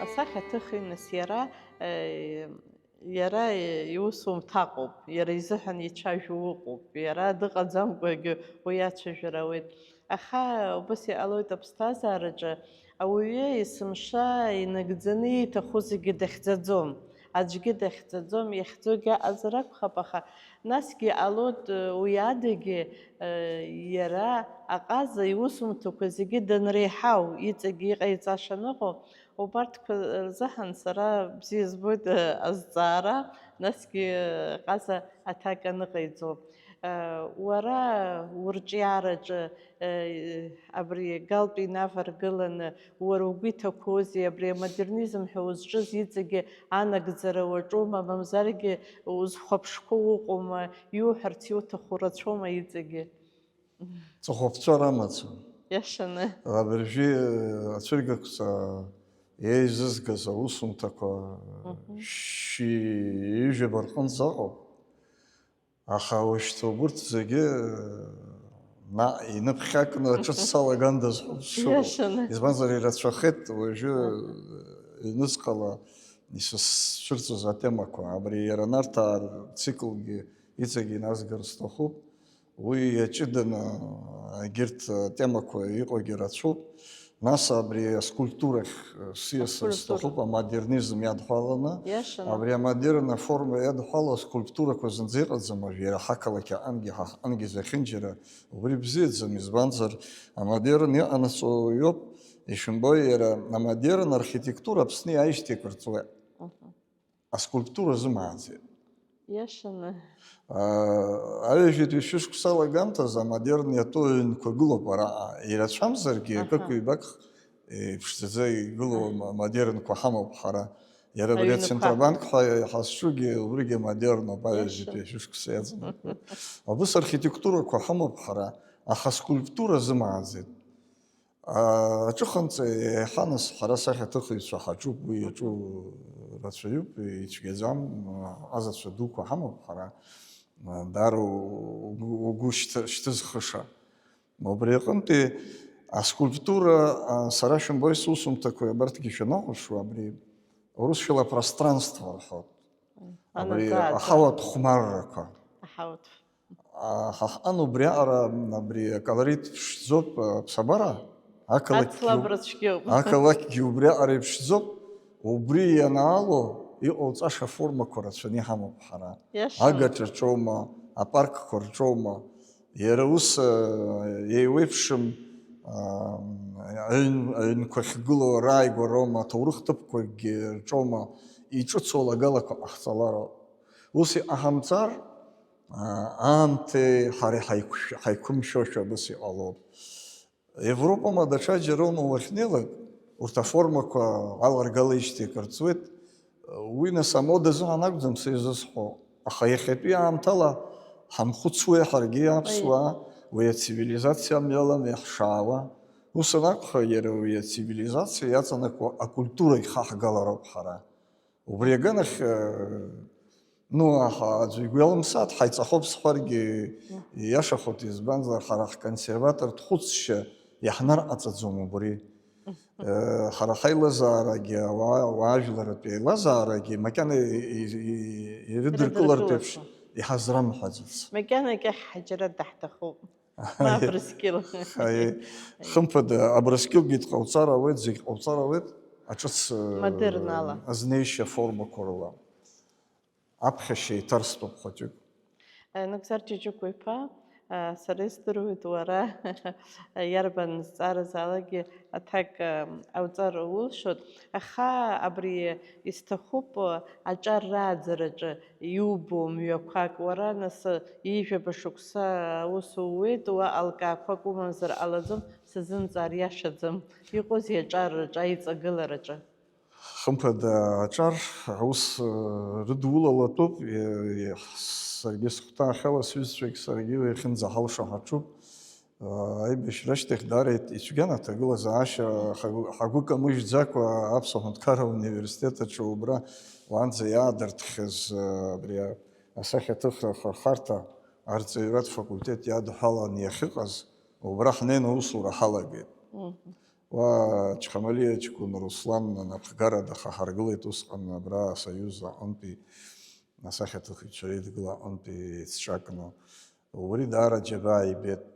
Асахьа ҭыхи, нас, иара, э, иара иусумҭа ыҟоуп, иара изыҳәан ицәажәо ыҟоуп, иара дыҟаӡамкәагьы уи ацәажәара ауеит. Аха убас иҟалоит аԥсҭазаараҿы, ауаҩы есымша инагӡаны ииҭаху зегьы дахьӡаӡом, аӡәгьы дахьӡаӡом, иахьӡогьы аҟазар акәхап, аха насгьы иҟалоит, уи адагьы, иара аҟаза иусумҭақәа зегьы данреиҳау, иҵегьы иҟаиҵаша аныҟоу, убарҭқәа рзыҳәан сара бзиа збоит азҵаара, насгьы ҟаза аҭак аныҟаиҵо. Уара урҿиараҿы, абри Галтәи инаваргыланы, уара угәы иҭақәоузеи, абри амодернизм ҳәа узҿыз иҵегьы анагӡара уаҿума, мамзаргьы узхәаԥшқәоу уҟоума, иуҳәарц иуҭаху рацәоума иҵегьы? Ҵыхәаԥҵәара амаӡам. Иашаны. Абыржәы ацәыргақәҵа еизызгаз аусумҭақәа Мгм. шьи ҩажәаба рҟынӡа ыҟоуп. Аха уажәшьҭа убурҭ зегьы, наҟ иныԥхьакны ҿыц салагандаз ҳәа сшыҟоу. Иашаны. Избанзар, ирацәахеит уажәы Аҳа. Ҩнуҵҟала исызцәырҵыз атемақәа. Абри иара Нарҭаа рциклгьы иҵегьы иназгар сҭахуп. Уи иаҷыданы егьырҭ атемақәа иҟоугьы рацәоуп. Нас абри аскульптурахь, э, сиасыр Аскульптура. Сҭахуп, амодернизм иадҳәаланы. Иашаны. Абри амодерн аформа иадҳәало аскульптурақәа зынӡа иҟаӡам уажә, иара ҳақалақь аҟынгьы, ҳахҟынгьы зехьынџьара убри бзиаӡам, избанзар, амодерн иҟанаҵо иоуп, ишәымбои, иара амодерн архитектура Аԥсны иааижьҭеи акыр ҵуеит. Мгм. Аскульптура зымааӡеит. Иашаны. Аа, аҩажәатәи шәышықәса алагамҭазы амодерн иатәу аҩнқәа гылоуп араҟа. Ирацәамзаргьы, Аҳа. Акык-ҩбак, е, ԥшӡаӡа игылоу Аҳа. Ма-, модернқәа ҳамоуп ҳара. Иара абри Аҩнқәа. Ацентробанк ҳәа иҳазҿугьы убригьы амодерноуп, аҩажәатәи Иашаны. Шәышықәса иаҵанакуа. Абыс архитектурақәа ҳамоуп ҳара, аха аскульптура зымааӡеит. Аҿыханҵа еиҳа нас ҳара сахьаҭыхыҩцәа ҳаҿуп, уи иаҿу рацәаҩуп, ицәгьаӡам, аҟазацәа дуқәа ҳамоуп ҳара. даара угәы шьҭызхыша. Убри аҟынтәи аскульптура, сара шәымбои сусумҭақәеи абарҭгьы шәаныҟәыԥшуа, абри урысшәала пространство рҳәоит. Абри аҳауатә хәмаррақәа. Аҳауатә. Ҳа ҳҟан убриаҟара, абри аколорит ԥшӡоуп, аԥсабара, ақалақьгьы, ацлабра цәгьоуп. Ақалақьгьы убриаҟара иԥшӡоуп, убри ианаало иҟоуҵаша формақәа рацәаны иҳамоуп ҳара. Иашоуп. Агаҿа рҿоума, апаркқәа рҿоума, иара ус, еиуеиԥшым, аҩн-, аҩнқәа ахьгылоу рааигәа роума, аҭоурых ҭыԥқәакгьы рҿоума, иҿыцу алагалақәа ҟаҳҵалароуп. Ус иҟаҳамҵар, аа, аамҭеи ҳареи ҳаиқәшә-, ҳаиқәымшәошәа абас иҟалоит. Европа ма даҽаџьароума уахьнеилак, урҭ аформақәа аларгалеижьҭеи акыр ҵуеит. Уи, нас, амода азыҳәан акәӡам са изысҳәо, аха иахьатәи аамҭала ҳамхәыцуеи ҳаргьы аԥсуаа, уи ацивилизациа амҩалан иаҳшаауа? Ус анакәха, иара уи ацивилизациа иаҵанакуа акультура ихаҳгалароуп ҳара. Убри аганахь, э, ну, аха аӡәы игәы иалымсааит, ҳаиҵахоуп сҳәаргьы ииашахоит, избанзар, ҳара ҳконсерватортә хәыцшьа иаҳнарҟаҵаӡом убри. Э, ҳара ҳаилазаарагьы, ауаа, ауаажәларратә еилазаарагьы макьана и-, и-, и-, ирыдыркылартә еиԥш иҳазрамҳәаӡац. Макьанагьы ҳаџьара даҳҭахуп. Ма Абрыскьыл. Аи, хымԥада, Абрыскьылгьы дҟауҵар ауеит, зегь ҟауҵар ауеит, аҿыц, э, модернала, азнеишьа формақәа рыла. Аԥхьашьа еиҭарстәуп хәыҷык. Э, Нугзар Ҷыҷыкәа-иԥа, э, сара издыруеит, уара иарбан зҵаараз алагьы аҭак, э, ауҵар улшоит, аха абри исҭахуп, э, аҿар рааӡараҿы иубо мҩақәак, уара, нас, ҩажәаба шықәса аус ууеит, уа алкаақәак умамзар ҟалаӡом, сазымҵаар иашаӡам. Иҟоузеи аҿар рҿы, аиҵагылараҿы? Хымԥада, аҿар аус, э, рыдулалатәуп, э, э, саргьы сыхәҭаахьала сҩызцәагь саргьы уи ахьынӡаҳалшо ҳаҿуп. Аибашьра ашьҭахь даара ицәгьан аҭагылазаашьа, ҳагәы-, ҳагәы камыжьӡакәа Аԥсуа Ҳәынҭқарра Университет аҿы убра уанӡа иаадыртхьаз, абри асахьаҭыхра ахырхарҭа арҵаҩратә факультет иадҳәалан иахьыҟаз, убра ҳнеины аусура ҳалагеит. Мгм. Уа Чхамалиа ҷкәын Руслан анапхгара дахаҳаргылеит усҟан абра асоюз аҟынтәи асахьаҭыхыҩцәа реидгыла аҟынтәи еицҿакны. Убри даара џьабаа ибеит,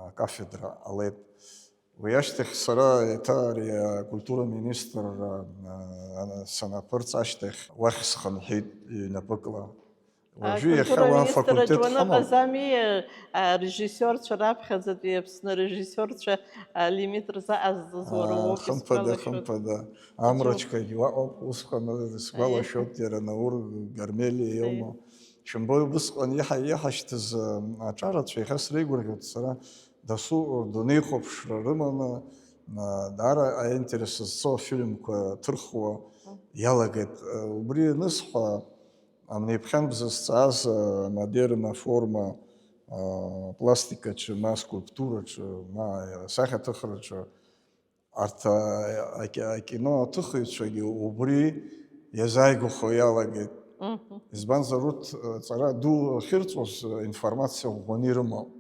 акафедра ҟалеит. Уи ашьҭахь сара еиҭа ари акультура министрра, а, санаԥырҵ ашьҭахь уахь схынҳәит ҩнапыкла. Уажәы иахьа уа афакультет ҳамам. Акультура министрраҿы уаныҟаз ами, а, арежиссиорцәа раԥхьаӡатәи Аԥсны арежиссиорцәа алимит рзаҟазҵаз уара уоуп, исгәалашәоит. Хымԥада, хымԥада. Амрачкагьы уаҟоуп, усҟан сгәалашәоит, иара Наур Гармелиа иоума. Шәымбои, убысҟан иҳа-, иҳашьҭыз, ы, аҿарацәа иахьа среигәырӷьоит сара, дасу рдунеихәаԥшра рыманы, ы, даара аинтерес зцу афильмқәа ҭырхуа иалагеит. Ы, убри анысҳәа, амнеиԥхьан бзызҵааз, ы, модерн аформа, ы, пластикаҿы, ма скульптураҿы, ма асахьаҭыхраҿы, Арҭ, а, аки-, акино аҭыхыҩцәагьы убри иазааигәахо иалагеит. Мгм. Избанзар, урҭ, а, ҵара ду ахьырҵоз, а, информациа ӷәӷәаны ирымоуп.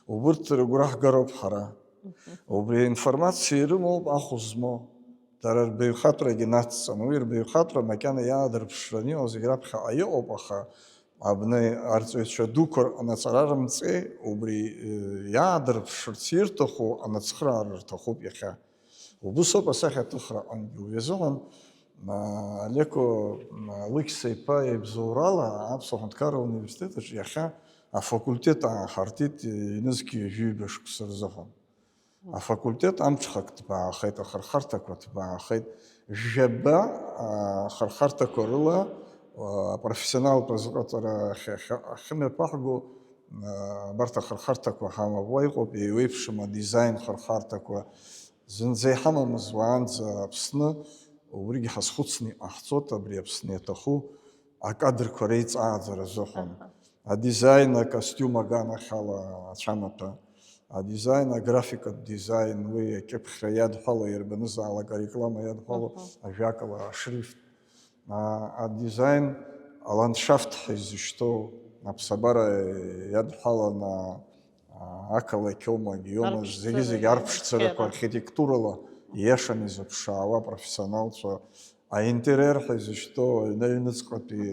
Убырҭ рыгәра ҳгароуп ҳара. Мгм. Убри аинформациа ирымоуп ахә змоу. Дара рбаҩхатәрагьы нацҵаны, уи рбаҩхатәра макьана иаадырԥшраны иҟоу зегь раԥхьаҟа иҟоуп, аха абни арҵаҩцәа дуқәа рҟны аҵара рымҵеи, убри, э, иаадырԥшырц ирҭаху аныцхраара рҭахуп иахьа. Убыс ауп асахьаҭыхра аҟынгьы. Уи азыҳәан, а, Алеко, а, Алықьса иԥа ибзоурала Аԥсуа Ҳәынҭқарра Университет аҿы иахьа афакультет ааҳартит, э, ҩнызқь ҩажәи ҩба шықәса рзыҳәан. Афакультет амҽхак ҭбаахеит, ахырхарҭақәа ҭбаахеит. Жәаба, а, ахырхарҭақәа рыла, а, апрофессионалтә азыҟаҵара ахь-, ахь-, ахьымҩаԥаҳго, а, абарҭ ахырхарҭақәа ҳамоуп. Уа иҟоуп еиуеиԥшым адизаин хырхарҭақәа. Зынӡа иҳамамыз уаанӡа Аԥсны, убригьы ҳазхәыцны иҟаҳҵоит, абри Аԥсны иаҭаху акадрқәа реиҵааӡара азыҳәан. Аҳа. Адизайн акостиум аганахьала ацәамаҭәа, адизайн, аграфикатә дизайн, уи акьыԥхьра иадҳәало, иарбанызаалак ареклама иадҳәало, Аҳа. Ажәакала, ашрифт, а, адизайн, аландшафт ҳәа изышьҭоу, аԥсабара иадҳәаланы, а, ақалақь аума, егьиома, зегьы-зегьы арԥшӡарақәа архитектурала ииашаны изыԥшаауа апрофессионалцәа, аинтериер ҳәа изышьҭоу аҩны аҩныҵҟатәи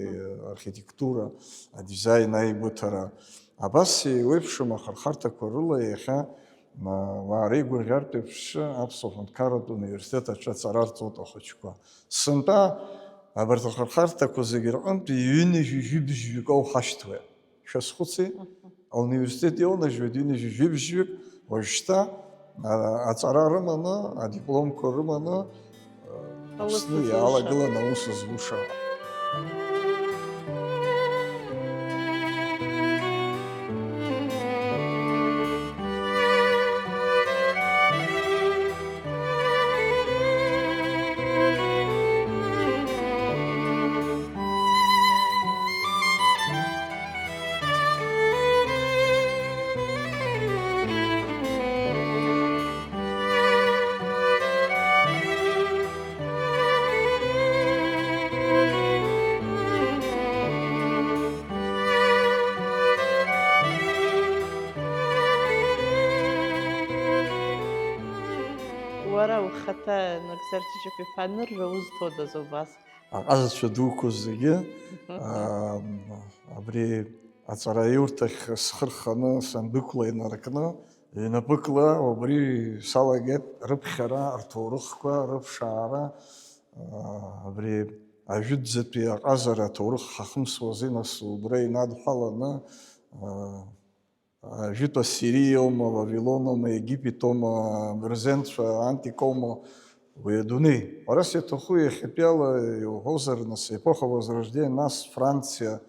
архитектура, адизаин аигәыҭара. Абас еиуеиԥшым ахырхарҭақәа рыла иахьа, а, уаа реигәырӷьартә еиԥш, Аԥсуа ҳәынҭқарратә университет аҿы аҵара рҵоит ахәыҷқәа. Сынтәа абарҭ ахырхарҭақәа зегьы рҟынтә ҩынҩажәи жәибжьҩык ауҳашьҭуеит. Шәазхәыци? Мгм. Ауниверситет иоунажьуеит ҩынҩажәи жәибжьҩык, уажәшьҭа, а, аҵара рыманы, адипломқәа рыманы, а, Аус Аԥсны зуша. Иаалагылан аус зуша. Уара ухаҭа, Ногзар Ҷыҷыкәа-иԥа, анырра узҭодаз убас? Аҟазацәа дуқәа зегьы, аа, абри аҵараиурҭахь схы рханы сандәықәла инаркны, ҩнапыкла убри салагеит рыԥхьара, рҭоурыхқәа, рыԥшаара, аа, абри ажәытәӡатәи аҟазара аҭоурых ҳахымсуази, нас, убра инадҳәаланы, аа, Ажәытә Ассириоума, Вавилоноума, Египетоума, абырзенцәа, антикоума, уи адунеи. Ҳәарас иаҭаху иахьатәиала иуҳәозар, нас, епоха Возрождения, нас Франциа,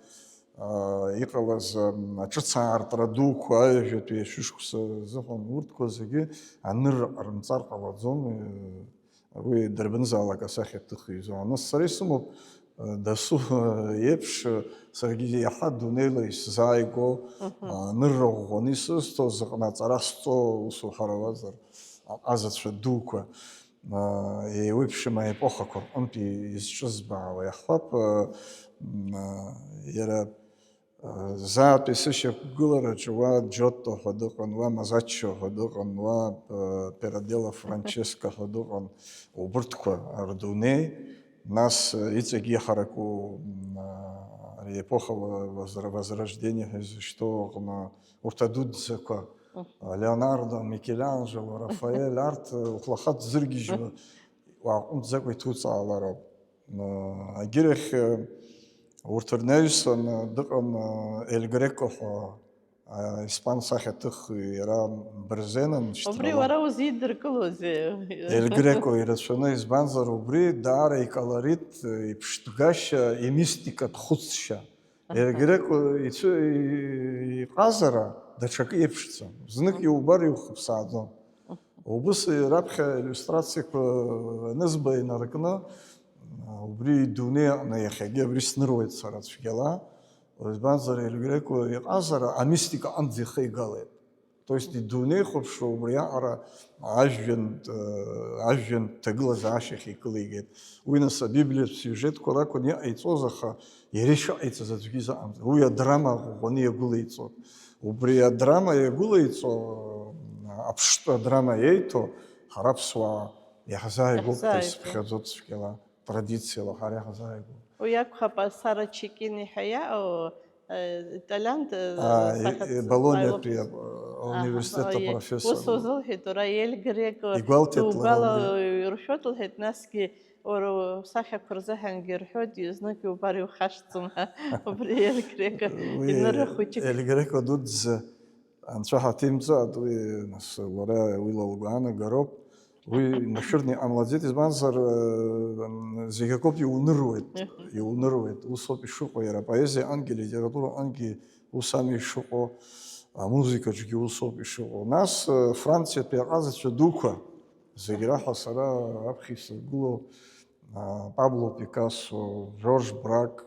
аа, иҟалаз, ам, аҿыц аартра дуқәа, аҩажәатәи ашәышықәса азыҳәан, урҭқәа зегьы анырра ҟарымҵар ҟалаӡом, э, Уи дарбанзаалак асахьа ҭыхҩы изоуа. Нас сара исымоуп, э, дасу, э, еиԥш, э, саргьы иаҳа дунеила исзааигәоу, Мгм. э, нырра ӷәӷәаны исызҭо, зыҟны аҵара сҵо, ус уҳәар ауазар, аҟазацәа дуқәа, э, еиуеиԥшым аепохақәа рҟынтә изҿызбаауа иаҳҳәап, э, м, э, иара Заатәи сышьақәгылараҿы уа Џьотто ҳәа дыҟан, уа Мазаччо ҳәа дыҟан, уа, э, Перадело Франческо ҳәа дыҟан, убырҭқәа рдунеи, нас, э, иҵегь иҳараку, м, а, ари епоха ва-, возра-, возрождение ҳәа изышьҭоу аҟны урҭ адуӡӡақәа, Мгм. Леонардо, Микеланџело, Рафаель, арҭ, э, ухәлахаҵ зыргьежьуа, уааҟәымҵӡакәа иҭуҵаалароуп. Агьырахь, урҭ рнаҩсан дыҟан Эль Греко ҳәа, испан сахьаҭыхҩы, иара бырзенын, Убри шьҭрала. Уара узидыркылозеи? Эль Греко ирацәаны, избанзар, убри даара иколорит, иԥшҭгашьа, имистикатә хәыцшьа. Аха. Егьырак ицәы-, иҟазара даҽакы иеиԥшӡам. Знык иубар иухыԥсааӡом. Убыс раԥхьа иллиустрациақәа анызба инаркны, убри идунеи аҟны иахьагьы абри сныруеит сара цәгьала. Избанзар, Егьырак иҟазара амистика аҟынӡа ихы игалеит. То есть идунеихәаԥшуа убриаҟара ажәҩан, э, ажәҩан ҭагылазаашьахь икылигеит. Уи нас абиблиатә сиужетқәа ракәын иҟаиҵоз, аха иара ишыҟаиҵаз аӡәгьы изыҟамҵеит. Уи адрама ӷәӷәаны иагәылеиҵон. Убри адрама иагәылеиҵо, э, аԥштәы адрама иеиҭо, ҳара аԥсуаа иаҳзааигәоуп ҳәа Иаҳзааигәоуп. Исыԥхьаӡоит цәгьала. Традициала ҳара иаҳзааигәоуп. Уи акәхап, Сара Чекини ҳәа иаҟоу, э, италиантә, э, А, сахьаҭ-, и-, и-, Болоньатәи аилыԥ-, ап-, аҳа, университет аиеи. Апрофессор. Ус узылҳәеит, уара Ель Греко Игәалҭеит лара убри. Дубала иршәоит, лҳәеит, насгьы уара усахьақәа рзыҳәангьы ирҳәоит, знык иубар иухашҭӡом, ҳәа, убри Ель Греко Уи инырахәыҷык. Ель Греко дуӡӡа Анцәа ҳаҭимҵааит, уи, нас, лара уи лгәаанагароуп. Уи машәырны иҟамлаӡеит, избанзар, э, зегь акоуп, иуныруеит, иуныруеит. Усоуп ишыҟоу, иара апоезиаҟынгьы, алитератураҟынгьы ус ами ишыҟоу, амузыкаҿгьы усоуп ишыҟоу. Нас, э, Франциатәи аҟазацәа дуқәа, зегь раҳа сара аԥхьа исыргыло, а, Пабло Пикассо, Жорж Брак,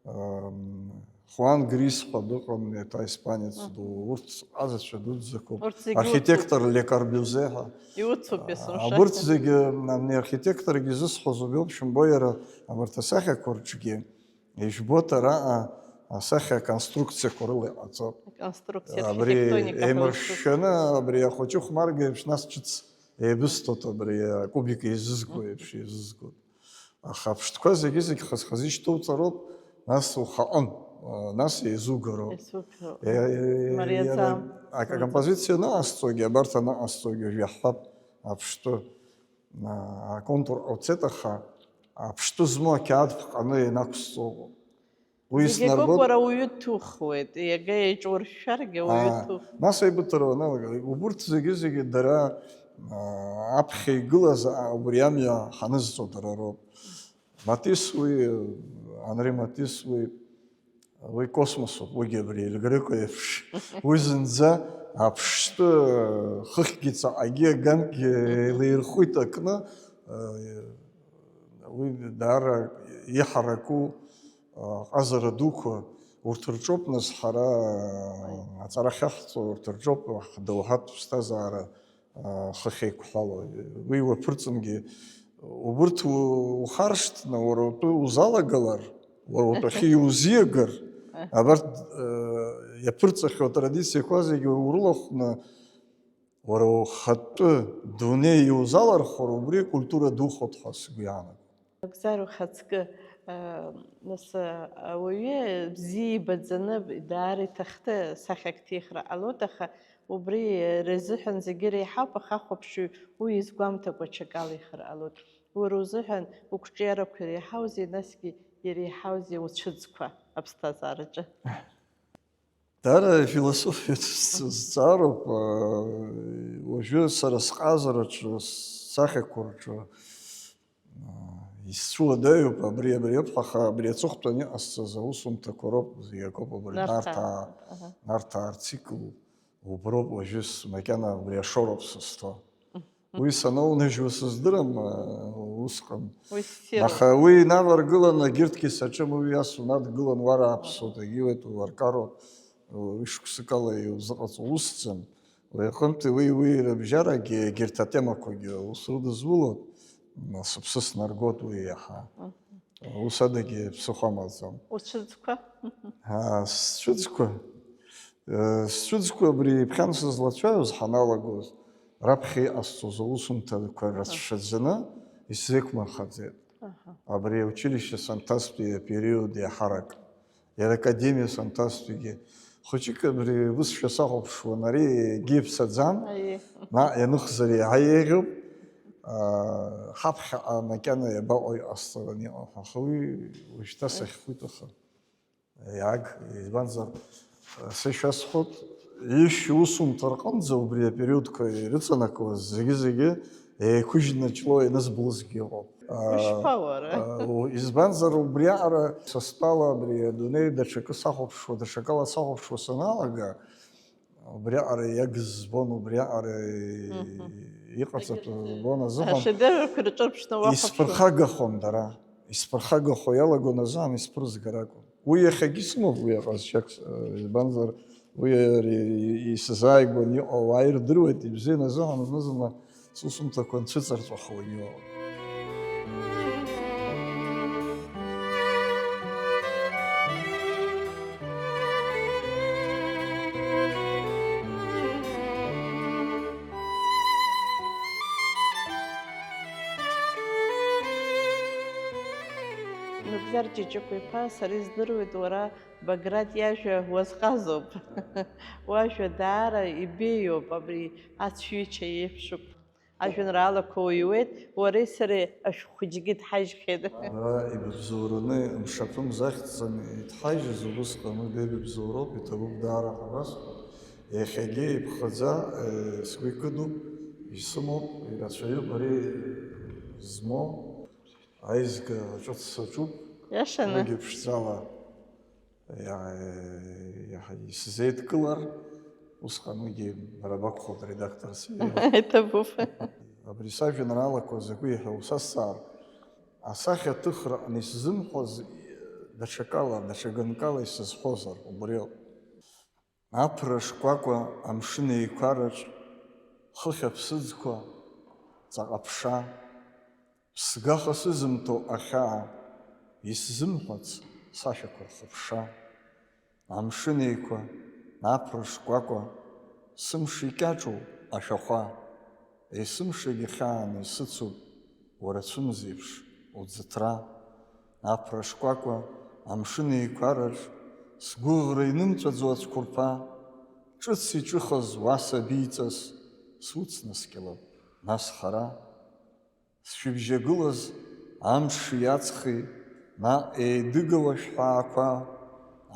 Ам, Хуан Грис ҳәа дыҟан, еиҭа испанец Мгм. ду, урҭ ҟазацәа дуӡӡақәоуп. Урҭ зегьы Архитектор Ле Корбюзе ҳәа. Иуцуп А, есымша. Абырҭ зегьы, ам, архитекторгьы зысҳәоз убри ауп, шәымбои, иара абарҭ асахьақәа рҿгьы. Ижәбоит араҟа, асахьа аконструкциақәа рыла иҟаҵоуп. Аконструкциа, абри архитектоника ҳәа еимыршәшәаны, абри ахәыҷы хәмарга еиԥш, нас ҿыц еибысҭоит, абри акубик еизызго еиԥш еизызгоит. Аха аԥштәқәа зегьы-зегь хаз-хаз ишьҭоуҵароуп, нас ухаҟын, нас еизугароуп. Еизугароуп. Е-, е-, Мариаӡам. Иара акомпозициа аныҟасҵогьы, абарҭ аныҟасҵогьы уажә иаҳҳәап, аԥштәы, а, аконтур ҟауҵеит, аха аԥштәы змоу ақьаад ԥҟаны ианақәсҵо ыҟоуп. Уи зегь акоуп, снарбоит. Уара уаҩы дҭухуеит, иага еиҿуршәшәаргьы уаҩы Аа, дҭухуеит. Нас еибыҭароу аналага, убурҭ зегьы-зегьы дара, аа, аԥхьа игылаз, аа, убри амҩа ҳанызҵо дара роуп. Матис уи, Анри Матис уи, уи космосуп, уигьы абри Ель Греко еиԥш. Уи зынӡа аԥштәы, хыхьгьы ҵаҟагьы аганкгьы еилаирхәит акны, аа, уи даара иҳараку, а, ҟазара дуқәа урҭ рҿоуп, нас, ҳара, а, аҵара ахьаҳҵо урҭ рҿоуп, ҳдоуҳатә ԥсҭазаара, а, хыхь еиқәҳәало. Уи уаԥырҵынгьы, убырҭ у-, ухаршҭны, уара утәы узалагалар, уара утәахьы иузиагар, абарҭ, а, иаԥырҵахьоу атрадициақәа зегьы урылахәны, уара ухатәы дунеи иузалархәыр, убри культура духоит ҳәа сгәы иаанагоит. Акәзар, ухаҵкы, нас, ауаҩы бзиа ибаӡаны, даара иҭахны сахьак ҭихыр ҟалоит, аха убри рзыҳәан зегьы реиҳауп, аха ахәаԥшыҩ уи изгәамҭакәа ҽакала ихар ҟалоит. Уара узыҳәан уқәҿиарақәа иреиҳаузеи, насгьы иреиҳаузеи уцәыӡқәа аԥсҭазаараҿы? Даара афилософиатә зҵаароуп, уажәы сара сҟазараҿы, сахьақәа рҿы, исцәуадаҩуп абри, абри ауп, аха абри аҵыхәтәан иҟасҵаз аусумҭақәа роуп, зегь акоуп, абри Нарҭаа. Нарҭаа, аҳа. Нарҭаа арцикл уброуп, уажәы с-, макьана абри ашоуроуп сызҭо. Уи саноунажьуа сыздырам, усҟан. Уи ссируп. Аха уи инаваргыланы, егьырҭгьы саҿым, уи асунадгылан, уарааԥсоит, егьиуеит, уларкароуп, ишықәсыкала иузыҟаҵо усӡам. Уи аҟынтәи уи, уи рыбжьарагьы, егьырҭ атемақәагьы ус рыдызулоит, сыԥсы снаргоит уи иаҳа. Ус адагьы ԥсыхәа амаӡам. Уцәыӡқәа? Аа, сцәыӡқәа? Э, сцәыӡқәа абри ԥхьан сызлацәажәоз ҳаналагоз, раԥхьа иҟасҵоз аусумҭақәа рацәшәаӡаны исзеиқәмырхаӡеит. Аҳа. Абри аучилишьче санҭазтәи апериод иаҳарак, иара академиа санҭазтәигьы, хәыҷык абри бызшәа сахәаԥшуан, ари егьи иԥсаӡам, Аиеи. Наҟ ианыхзар еиҳа еиӷьуп, аа, ҳаԥхьаҟа макьана иабаҟоу иҟасҵараны иҟоу ҳәа, аха уи уажәшьҭа сахьхәит, аха. Иааг, избанзар, сышәасҳәоит, ишәи усумҭа рҟынӡа убри апериодқәа ирыҵанакуаз зегьы-зегьы еиқәыжьны Ҷлоу ианызбулызгьы ыҟоуп. Ушԥа уара? А, у-, избанзар, убриаҟара са стәала абри адунеи даҽакы сахәаԥшуа, даҽакала сахәаԥшуа саналага, убриаҟара иагыз збон, убриаҟара Мгм. Иҟаҵатәу Егьырҭ, збон азыҳәан ашедеврқәа рҿырԥшны уахәаԥшуан. Исԥырхагахон дара. Исԥырхагахо иалагон азыҳәан исԥырызгар акәын. Уи иахьагьы исымоуп уи аҟазшьак, э, избанзар, уи ари исзааигәан иҟоу ауаа ирдыруеит, ибзиан азыҳәан зны-зынла сусумҭақәа нцәыҵарҵәахуан иҟоуп. Нугзар Ҷыҷыкәа-иԥа, сара издыруеит, уара Баграт иажәа уазҟазоуп. Уажәа даара ибеиоуп, абри ацәҩыча еиԥшуп. Ажәеинраалақәа уҩуеит, уареи сареи ашәҟәқәа џьгьы ҭҳажьхьеит. Ара ибыбзоураны, мшаԥымз ахьӡҵаны иҭҳажьыз убысҟан уи беибабзоуроуп, иҭабуп даара ҳәа басҳәоит. Иахьагьы иԥхаӡа, э, сгәы икыдуп, исымоуп, ирацәаҩуп ари змоу. Аизга ҿыц саҿуп. Иашаны. Уигьы ԥшӡала иа-, иа-, исзеидкылар, усҟан уигьы бара бакәхоит редакторс. Иҭабуп. Абри сажәеинраалақәа закәи ҳәа усазҵаар, асахьаҭыхраҟны исзымҳәоз даҽакала, даҽа ганкала исызҳәозар, убриоуп. Аԥра шкәакәа амшын еиқәараҿ, хыхь аԥсыӡқәа ҵаҟа ԥша, ԥсгаха сызымҭо ахьаа, исзымҳәац сашәақәа рхыԥша. Амшын Еиқәа, аԥра шкәакәа, сымш икьаҿу ашәахәа, есымшагь ихьааны исыцуп уара цәымзеиԥш уӡыҭра. Аԥра шкәакәа, Амшын Еиқәараҿ, сгәыӷра инымҵәаӡо ацәқәырԥа, ҿыц иҿыхаз уа сабиҵас суцнаскьалап, нас хара. Сшәыбжьагылаз амши аҵхи, наҟ еидыгауа шәҳәаақәа,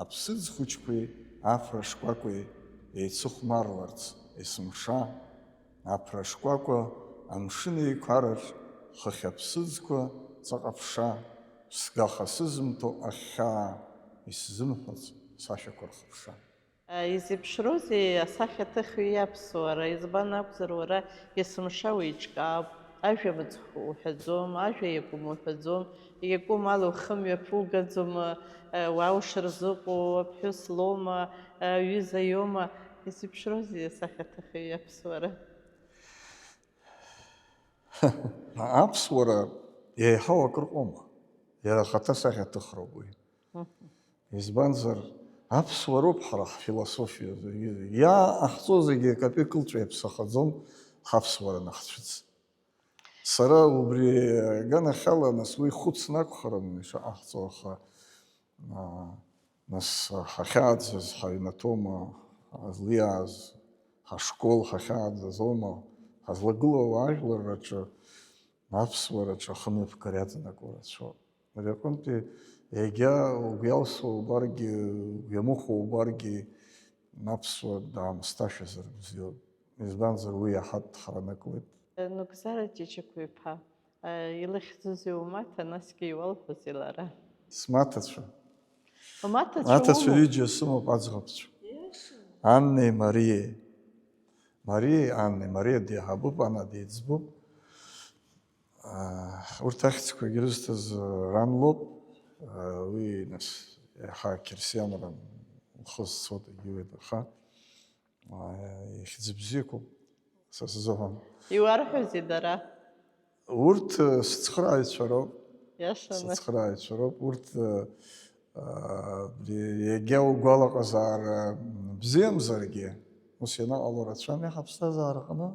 аԥсыӡ хәыҷқәеи аԥра шкәакәеи еицыхәмарларц есымша, аԥра шкәакәа Амшын Еиқәараҿ хыхь аԥсыӡқәа ҵаҟа ԥша, ԥсгаха сызымҭо ахьхьаа, исзымҳәац сашәақәа рхыԥша. Изеиԥшроузеи асахьаҭыхҩы иаԥсуара, избан акәзар, уара есымша уеиҿкаауп, ажәа мыцхә уҳәаӡом, ажәа иакәым уҳәаӡом, иакәым ала ухы мҩаԥугаӡом, уа ушырзыҟоу, аԥҳәыс лоума, аҩыза иоума, изеиԥшроузеи асахьаҭыхҩы иаԥсуара? Аԥсуара еиҳау акыр ҟоума, иара ахаҭа сахьаҭыхроуп уи. Избанзар, аԥсуароуп ҳара ҳфилософиа зегьы, иааҟаҳҵо зегьы акапеи кылҵәа иаԥсахаӡом ҳаԥсуара анахцәыӡ. Сара убри аганахьала, нас, уи хәыцны акәхарын ишаҟаҳҵо, аха, аа, нас, ҳахьааӡаз ҳаҩнаҭома, ҳазлиааз ҳашкол ҳахьааӡазома, ҳазлагылоу ажәлар рҿы, аԥсуараҿы ахымҩаԥгара иаҵанакуа рацәоуп. Ари аҟынтәи егьа угәы иалсуа убаргьы, угәы иамыхәо убаргьы, аԥсуа даамысҭашәазар бзиоуп. Избанзар, уи иаҳа дҳаранакуеит. Нугзара Ҷыҷықәиԥа, илыхьӡузеи умаҭа, насгьы иуалҳәозеи лара? Смаҭацәа. Умаҭацәа Аҭацәа умоуп? Ҩыџьа сымоуп аӡӷабцәа. Иашан. Аннеи Мариеи. Мариеи Аннеи, Мариа деиҳабуп, Анна деиҵбуп. Аа, урҭ ахьӡқәагьы рызҭаз, аа, ран лоуп. Аа, уи, нас, иаҳа ақьырсианра лхы зцоит, егьиуеит, аха, аа, ихьӡ бзиақәоуп са сзыҳәан. Иуарҳәозеи дара? Урҭ, э, сыцхырааҩцәа роуп. Иашаны. Сыцхырааҩцәа роуп. Урҭ, э, э, егьа угәалаҟазаара бзиамзаргьы, ус ианаҟало рацәами ҳаԥсҭазаараҟны,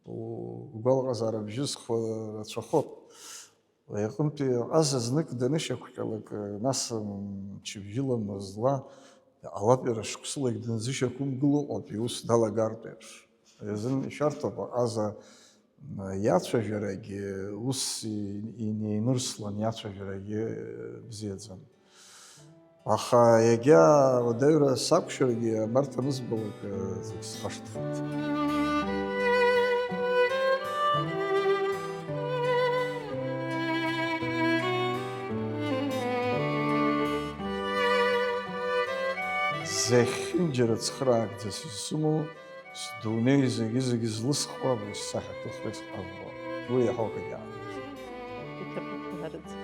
у-, угәалаҟазаара бжьызхуа рацәахоуп. Уи аҟынтәи аҟаза знык данышьақәҟьалак, э, нас, м, мчыбжьыла мызла, алаԥира шықәсылагь дынзышьақәымгыло ыҟоуп, иус далагартә еиԥш. Изын ишәарҭоуп аҟаза иацәажәарагьы, ус и-, инеинырслан иацәажәарагьы бзиаӡам. Аха егьа уадаҩра сақәшәаргьы, абарҭ анызбалак, зегь схашҭхеит. Зехьынџьара цхыраагӡас исымоу, сдунеи зегьы-зегьы злысхуа абри сахьаҭыхра исҟазароуп. Уи иаҳа акгьы аанкылом. Иҭабуп, ҳәарада.